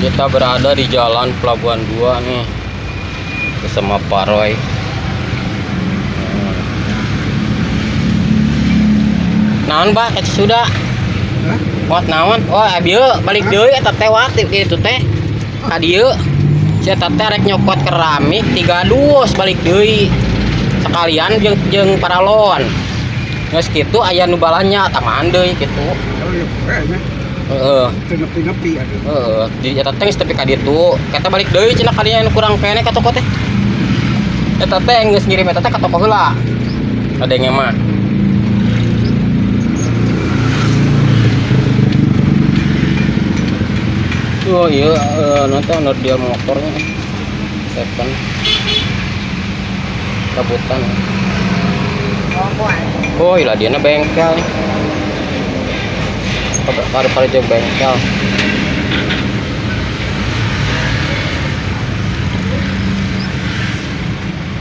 Kita berada di Jalan Pelabuhan 2 nih bersama Pak Roy. Naon Pak, kecil sudah. Hah? Wat naon? Oh, abieu balik deui eta teh wat itu teh. Ka dieu. Si eta teh rek nyokot keramik 3 dus balik deui. Sekalian jeung jeung paralon. Geus kitu aya nu balanya tambahan deui kitu. Oh iya, kayaknya. Heeh. Teu nepi-nepi atuh. Heeh, di eta teh geus tepi ka ditu. Kata balik deui cenah ka dinya nu kurang keneh ka toko teh. Eta teh geus ngirim eta teh ka toko heula. Adanya mah. Oh iya, nanti owner dia motornya. Seven. Kabutan. Oh iya, dia bengkel nih. Pada pada bengkel.